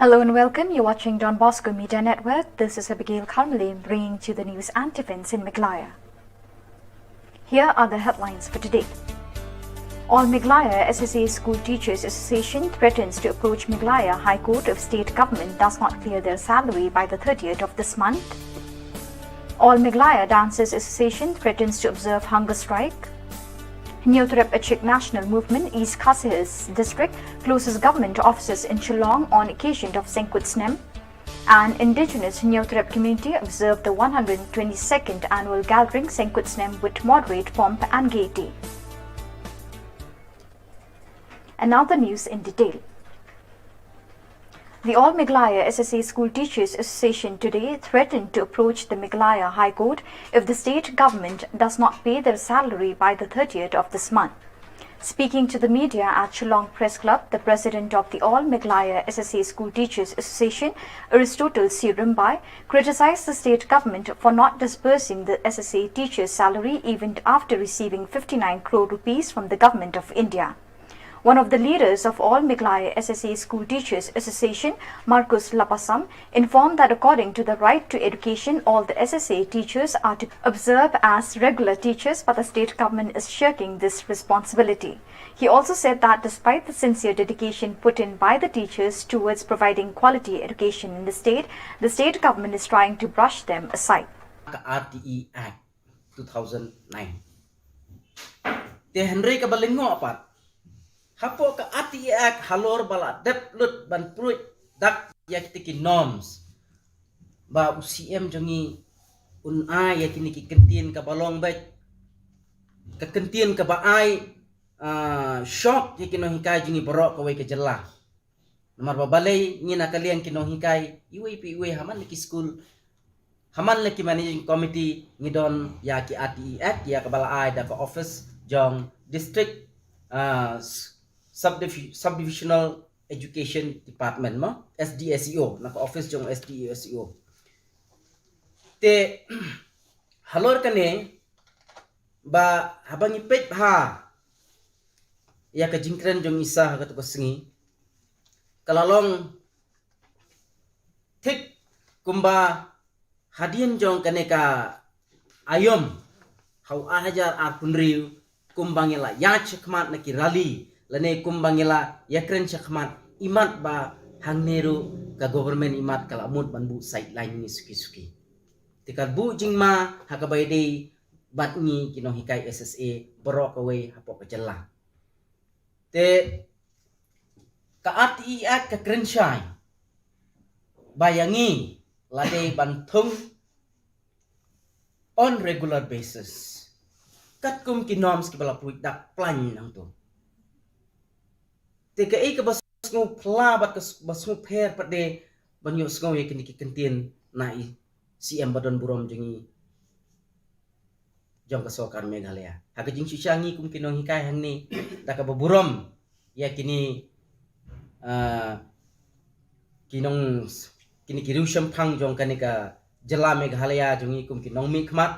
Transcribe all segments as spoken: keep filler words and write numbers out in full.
Hello and welcome. You're watching Don Bosco Media Network. This is Abigail Carmele bringing to you the news and events in Meghalaya. Here are the headlines for today. All Meghalaya S S A School Teachers Association threatens to approach Meghalaya High Court if state government does not pay their salary by the thirtieth of this month. All Meghalaya Dancers Association threatens to observe hunger strike. Hynñiewtrep Achik National Movement East Khasi Hills District closes government offices in Shillong on occasion of Sengkut Snem. An indigenous Hynñiewtrep community observed the one hundred twenty-second annual gathering Sengkut Snem with moderate pomp and gaiety. And now the news in detail. The All Meghalaya S S A School Teachers Association today threatened to approach the Meghalaya High Court if the state government does not pay their salary by the thirtieth of this month. Speaking to the media at Shillong Press Club, the president of the All Meghalaya S S A School Teachers Association, Aristotle C. Rymbai, criticized the state government for not disbursing the S S A teachers' salary even after receiving fifty-nine crore rupees from the Government of India. One of the leaders of All Meghalaya S S A School Teachers Association, Marcus Lapasam, informed that according to the Right to Education, all the S S A teachers are to observe as regular teachers, but the state government is shirking this responsibility. He also said that despite the sincere dedication put in by the teachers towards providing quality education in the state, the state government is trying to brush them aside. Ka R T E Act two thousand nine. Te hynrei kaba lyngngoh pat, hapoh ka R T E Act halor ba la dep lut ban pruid dak ïa kiti ki norms, ba u C M jong ngi un ai ïa kine ki kyntien kaba long beit, ka kyntien kaba ai, ah, shock ïa ki nonghikai jong ngi baroh kawei ka jylla. Namar ba balei ngi na ka liang ki nonghikai, iwei pa iwei ha man la ki skul, ha man la ki managing committee ngi don ïa ki R T E Act, ïa kaba la ai da ka office jong District, ah, s-, Subdivi-, Subdivisional Education Department mo, S D S E O, na ka office jong S D S E O. Te halor kane, ba haba ngi peit bha ïa ka jingkren jong i Sir ha kato ka sngi, ka la long thik kumba hadien jong kane ka aïom ha u ar hajar arphew hynriew, kumba ngi la ïaid shakhmat na ki rally lane kumba ngi la ïakren shakhmat, imat ba hangne ruh ka government imat ka la mut ban buh sideline ngi suki suki. Te ka buh jingma ha kaba ïadei bad ngi ki nonghikai S S A baroh kawei hapoh ka jylla. Te ka R T E Act ka kren shai ba ïa ngi la dei ban thung on regular basis katkum ki norms kiba la pruid dak plain nangto. Te kaei kaba sngewphylla bad kaba sngewpher pat de ban ïohsngew ïa kine ki kyntien na i C M ba don burom jong ngi jong ka sorkar Meghalaya. Ha ka jingshisha ngi kum ki nonghikai hangne da kaba burom ïa kine, ah, ki nong, kine ki riewshemphang jong kane ka jylla Meghalaya jong ngi kum ki nongmihkhmat,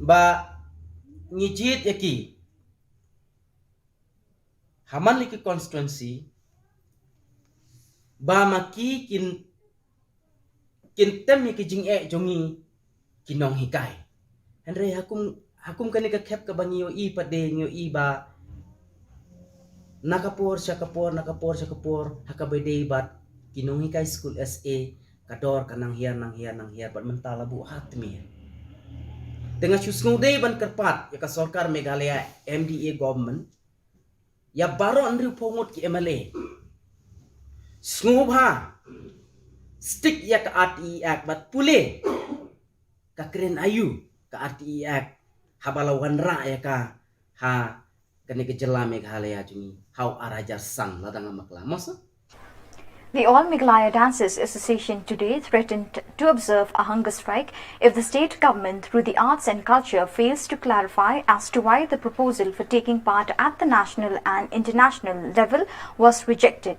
ba ngi jied ïa ki ha man la ki constituency ba ma ki kin, kin tem ïa ki jingeh jong ngi ki nonghikai. Hynrei ha kum, ha kum kane ka khep kaba ngi ïohi pat de ngi ïohi ba na ka por sha ka por, na ka por sha ka por, ha kaba ïadei bad ki nonghikai skul S A, ka dor ka nang hiar, nang hiar, nang hiar bad mynta la buh ha tmier. Te nga shu sngewdei ban kyrpad ïa ka sorkar Meghalaya M D A government, ïa baroh hynriewphew ngut ki M L A, sngewbha stick ïa ka R T E Act bad pule ka kren aïu ka R T E Act haba la wanrah ïa ka ha kane ka jylla Meghalaya jong ngi ha u ar hajar san, lada nga bakla, mo sir? The All Meghalaya Dancers Association today threatened to observe a hunger strike if the state government, through the arts and culture, fails to clarify as to why the proposal for taking part at the national and international level was rejected.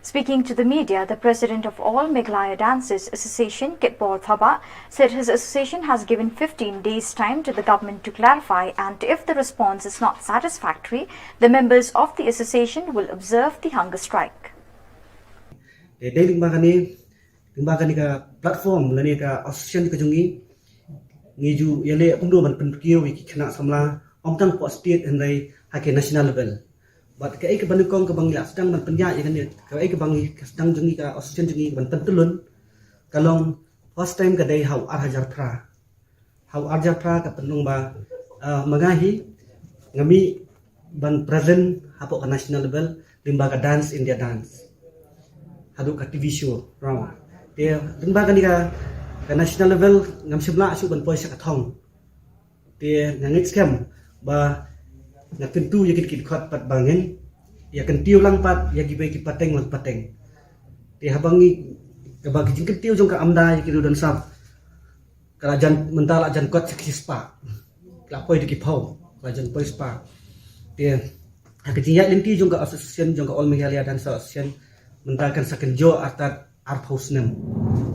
Speaking to the media, the president of All Meghalaya Dancers Association, Kitbor Thabah, said his association has given fifteen days' time to the government to clarify, and if the response is not satisfactory, the members of the association will observe the hunger strike. Te dei lyngba kane, lyngba kane ka platform lane ka association ka jong ngi, ngi ju ïaleh kumno ban pynkiew ïa ki khynnah samla, ym tang hapoh state hynrei ha ka national level. Bad kaei kaba nyngkong kaba ngi la sdang ban pynïaid ïa kane, kaei kaba ngi ka sdang jong ngi, ka association jong ngi ban pyntyllun, ka long first time ka dei ha u ar hajar phra. Ha u ar hajar phra ka pynlong ba, ah, ma nga hi nga mih ban present hapoh ka national level lyngba ka Dance India Dance haduh ka T V show round. Te lyngba kane ka, ka national level ngam shym lah shuh ban poi sha ka thong. Te nga ngeit skhem ba nga kyntu ïa ki dkhot pat ba ngin ïa kyntiew lang pat ïa kiwei ki pateng lang pateng. Te haba ngi, kaba ki jingkyntiew jong ka AMDA ïa ki riew don sap, ka la jan, mynta la jan kot sha ki spah. La poi da ki phew, la jan poi spah. Te ha ka jingïaid lynti jong ka association, jong ka All Meghalaya Dance Association, mynta kan sa kynjoh artat arphew snem.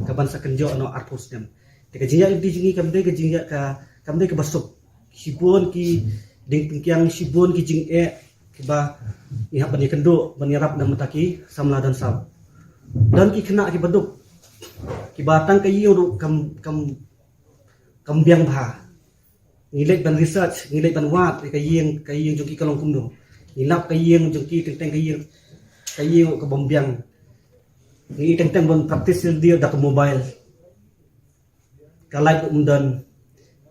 Kaban sa kynjoh noh arphew snem. Te ka jingïaid lynti jong ngi kam dei ka jingïaid ka, kam dei kaba suk. Shibun ki diengpyngkiang, shibun ki jingeh kiba ngi hap ban ïakynduh, ban ïarap na bynta ki samla don sap. Don ki khynnah kiba duk, kiba tang ka ïing ruh kam, kam, kam biang bha. Ngi leit ban research, ngi leit ban wad ïa ka ïing, ka ïing jong ki ka long kumno. Ngi lap ka ïing jong ki, teng teng ka ïing, ka ïing ruh ka bym biang. Ngi teng teng ban practice ïa da ka mobile. Ka light um don.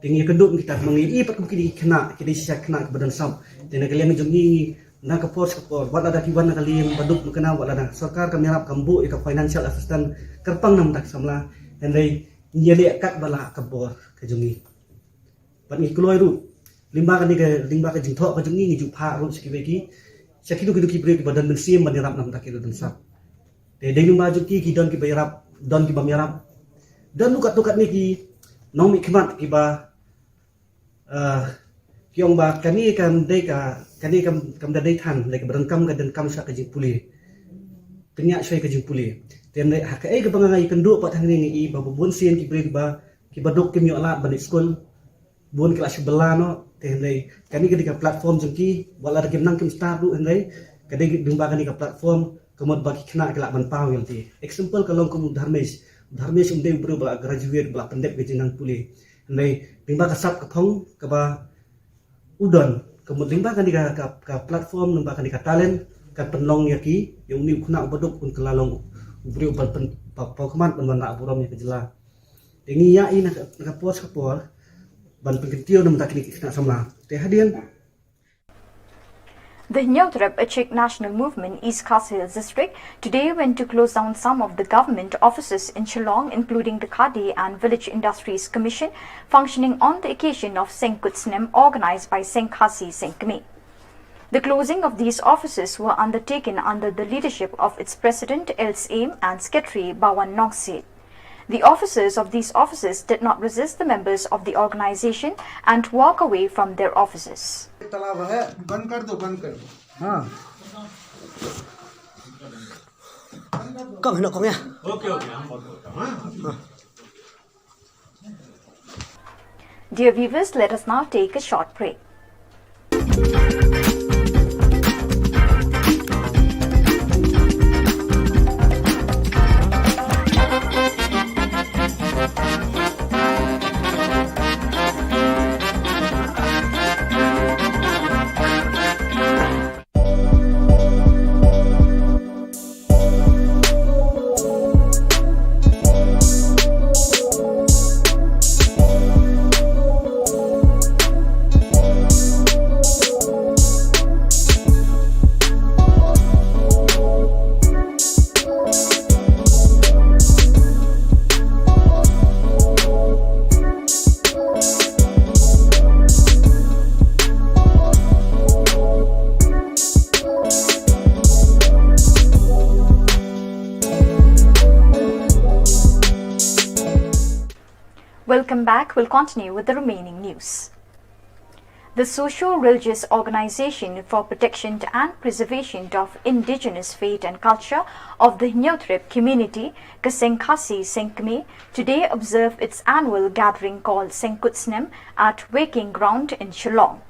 Te ngi ïakynduh kita, ma ngi i pat kum kine ki khynnah, kine shisha khynnah kiba don sap. Te na ka liang jong ngi, ngi na ka por sha ka por, wat lada ki wan na ka liang ba duk ba kynmaw, wat lada sorkar kam ïarap, kam buh ïa ka financial assistance kyrpang na bynta ki samla. Hynrei ngi ïaleh kat ba lah ka bor ka jong ngi. Bad ngi kloi ruh lyngba kane ka, lyngba ka jingthoh ka jong ngi, ngi ju phah ruh sha kiwei ki, sha kino kino ki briew kiba don mynsiem ban ïarap na bynta ki riew don sap. Te dei lyngba jong ki, ki don kiba ïarap, don ki bym ïarap. Don ruh katto katne ki nongmihkhmat kiba, eh, ki ong ba kane kam dei ka, kane kam, kam da dei than, dei kaba donkam, ka donkam sha ka jingpule. Pynïaid shuwa ka jingpule. Te hynrei ha kaei kaba nga ïakynduh pat hangne, ngi i ba bun sien ki briew kiba, kiba duk kim ïoh lad ban leit skul. Bun ki la shu bylla noh, te hynrei kane ka dei ka platform jong ki, wat lada kim nang kim start ruh hynrei ka dei lyngba kane ka platform ka mut ba ki khynnah ki lah ban paw ïa lade. Example ka long kum u Dharmesh. U Dharmesh um dei u briew ba la graduate, ba la pyndep ka jingnang pule. Hynrei lyngba ka sap ka thong kaba u don, ka mut lyngba kane ka, ka, ka platform, lyngba kane ka talent, kan pynlong ïa ki, ïa une u khynnah uba duk un kylla long u briew uban pyn, pa, paw khmat ban wanrah burom ïa ka jylla. Te ngi ïa i na ka, na ka por sha ka por ban pynkyntiew na bynta kine ki khynnah samla. Te hadien. The Hynñiewtrep Achik National Movement East Khasi Hills District today went to close down some of the government offices in Shillong, including the Khadi and Village Industries Commission, functioning on the occasion of Seng Kut Snem, organized by Seng Khasi Seng Kmie. The closing of these offices were undertaken under the leadership of its president, L. Syiem, and secretary, Bawan Nongsiej. The officers of these offices did not resist the members of the organization and walk away from their offices. ताला है, बंद कर दो, बंद कर दो। हाँ। Kong, hino kong ya? Dear viewers, let us now take a short break. Welcome back. We'll continue with the remaining news. The Socio-Religious Organization for Protection and Preservation of Indigenous Faith and Culture of the Hynñiewtrep community, ka Seng Khasi Seng Kmie, today observed its annual gathering called Seng Kut Snem at Waking Ground in Shillong.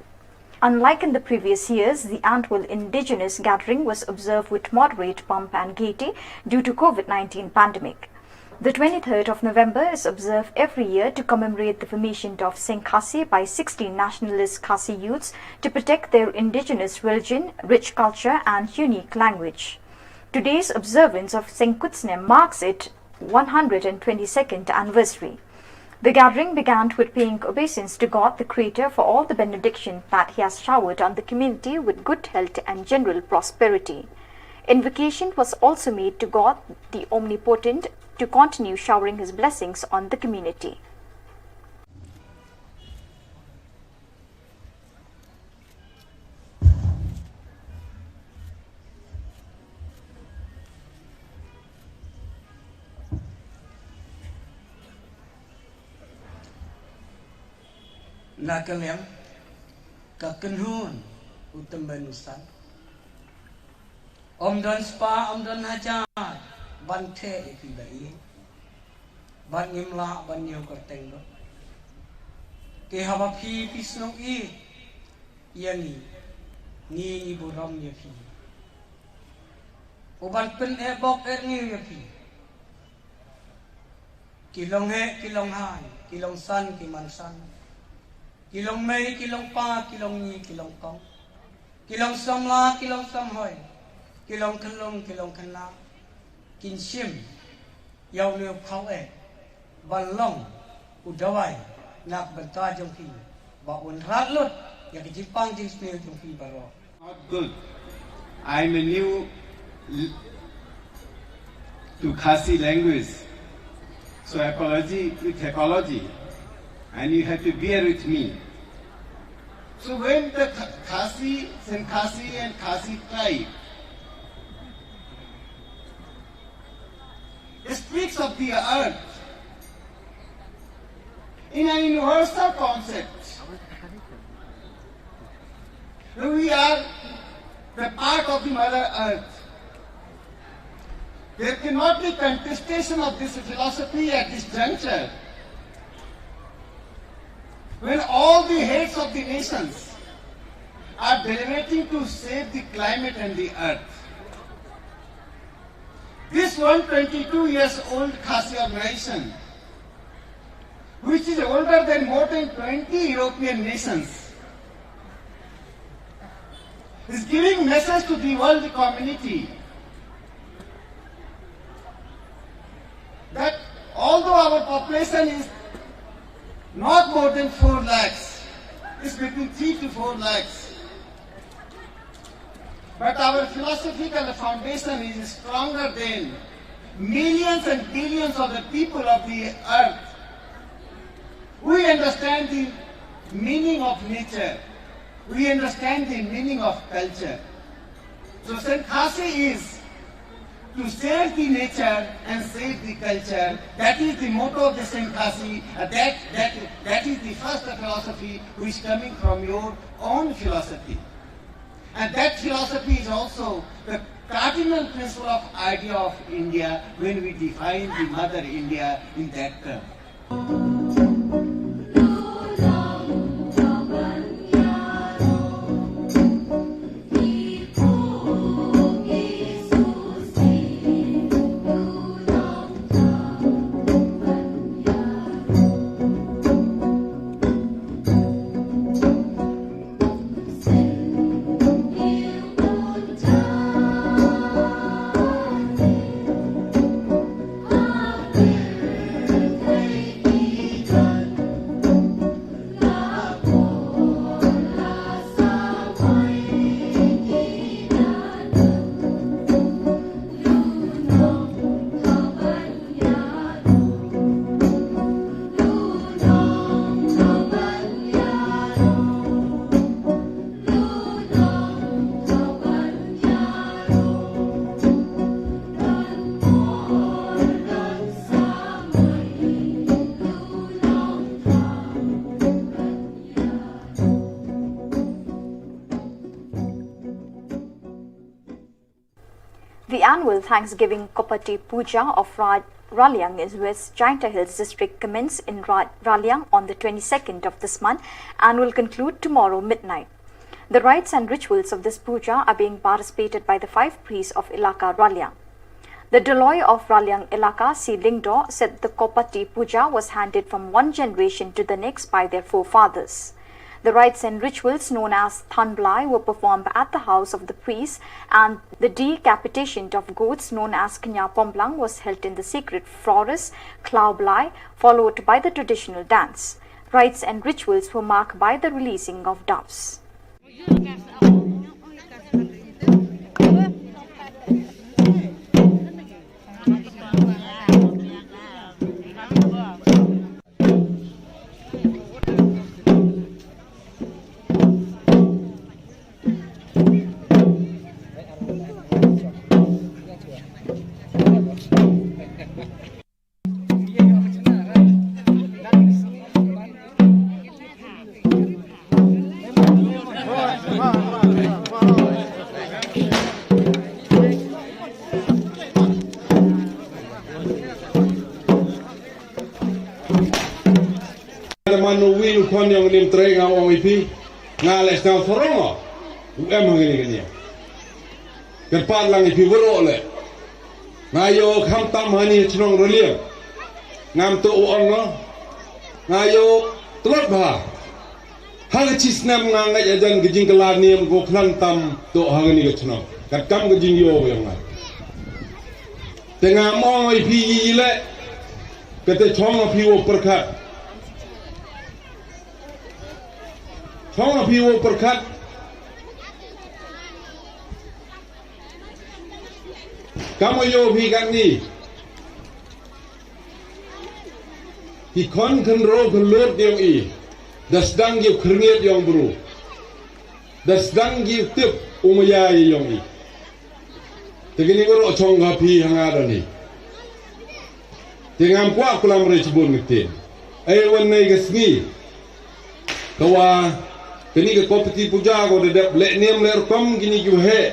Unlike in the previous years, the annual indigenous gathering was observed with moderate pomp and gaiety due to COVID nineteen pandemic. The twenty-third of November is observed every year to commemorate the formation of Seng Khasi by sixteen nationalist Khasi youths to protect their indigenous religion, rich culture, and unique language. Today's observance of Seng Khutsnem marks its one hundred twenty-second anniversary. The gathering began with paying obeisance to God, the Creator, for all the benediction that He has showered on the community with good health and general prosperity. Invocation was also made to God, the Omnipotent, to continue showering His blessings on the community. Na ka liang ka kynhun u tymmen u san. Ym don spah, ym don hajar ban theh ïa phi ba ïeit. Bad ngim lah ban ñiew kyrteng ruh. Te haba phi, phi sngew ïeit ïa ngi, ngi, ngi burom ïa phi. U ban pyneh bok eh ñiew ïa phi. Ki long heh, ki long hai, ki long san, ki man san. Ki long mei, ki long pa, ki long ñi, ki long kong. Ki long samla, ki long samhoi. Ki long khyllung, ki long khynnah. Kin shim ïa une u phaw eh ban long u dawai na ka bynta jong phi, ba un rat lut ïa ka jingpang jingsniew jong phi baroh. Not good. I'm a new l- to Khasi language. So apology with apology. And you have to bear with me. So when the Kha- Khasi, Seng Khasi and Khasi tribe speaks of the earth in a universal concept, we are the part of the Mother Earth. There cannot be contestation of this philosophy at this juncture, when all the heads of the nations are deliberating to save the climate and the earth. This one twenty-two years old Khasi organization, which is older than more than twenty European nations, is giving message to the world community that although our population is not more than four lakhs, it's between three to four lakhs, but our philosophical foundation is stronger than millions and billions of the people of the earth. We understand the meaning of nature. We understand the meaning of culture. So Seng Khasi is to save the nature and save the culture. That is the motto of the Seng Khasi. Uh, that, that, that is the first philosophy which is coming from your own philosophy. And that philosophy is also the cardinal principle of idea of India when we define the mother India in that term. The annual Thanksgiving Kopati Puja of Ra- Raliang in West Jaintia Hills District commenced in Ra- Raliang on the twenty-second of this month and will conclude tomorrow midnight. The rites and rituals of this puja are being participated by the five priests of Elaka Raliang. The Doloi of Raliang Elaka, C. Lyngdoh, said the Kopati Puja was handed from one generation to the next by their forefathers. The rites and rituals known as Thanblai were performed at the house of the priest, and the decapitation of goats known as Knya Pomblang was held in the sacred forest, Klaublai, followed by the traditional dance. Rites and rituals were marked by the releasing of doves. Lada man uwei u khon jong u Niamtrei, nga ong ïa phi, nga leh sngewsarong u em hangne kane. Kyrpad lang ïa phi waroh leh. Nga ïoh khamtam hangne ha shnong Raliang. Ngam tuh u ong noh. Nga ïoh tlot bha. Ha ka shi snem nga ngeit hajan ka jingkylla niam ko khlem tam tuh ha kane ka shnong. Katkam ka jingïoh jong nga. Te ngam ong ïa phi ïa leh. Kata shong ha phi wow pyrkhat. Shong ha phi wow pyrkhat. Kam ïoh phi katni. Ki khon khynroo khynlut jong i. Da sdang ki khyrngiat jong bru. Da sdang ki tip u maya jong i. Te kine waroh shong ha phi ha nga don hi. Te ngam kwah kulam re shibun ngi te. Ai wan nei ka sngi. Ka wa kane ka Kopati Puja ko da dep leh niam leh rukom kine ki heh.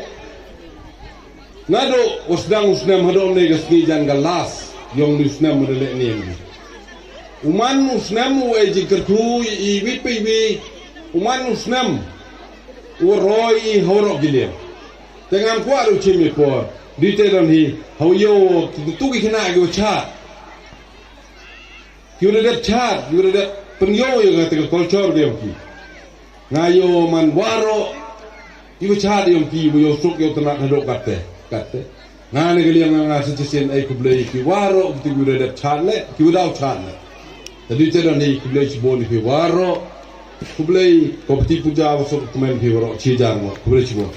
Naduh u sdang u snem haduh nei ka sngi jan ka last jong u snem u da leh niam. U man u snem u ai jingkyrkhu i wi pa i wi. U man u snem u roi i ha waroh ki liang. Te ngam kwah ruh shim i por. Di te don hi ha u ïoh ki tu ki khynnah ki u chad. Ki u da dep chad, ki u da dep pynïoh ïa kata ka culture ka jong ki. Nga ïoh man waroh ki u chad jong ki, u ïoh suk ïoh tnat haduh katte, katte. Nga ne ka liang nga sa shisien ai khublei ki waroh ki u da dep chad leh, ki u daw chad leh. Te di te don hi khublei shibun ïa ki waroh. Khublei, Kopati Puja wa suk kmen phi waroh shi jan mo. Khublei shibun.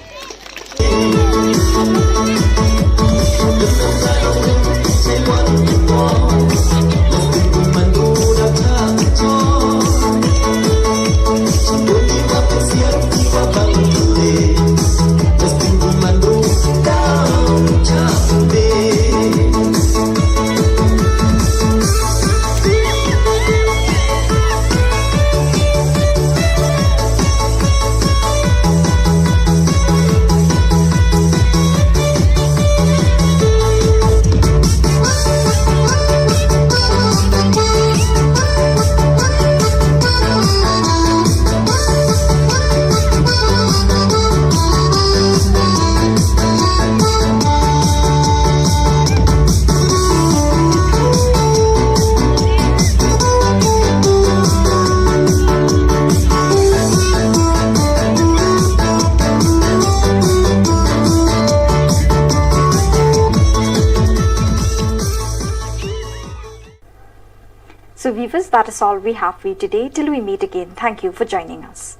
So viewers, that is all we have for you today. Till we meet again, thank you for joining us.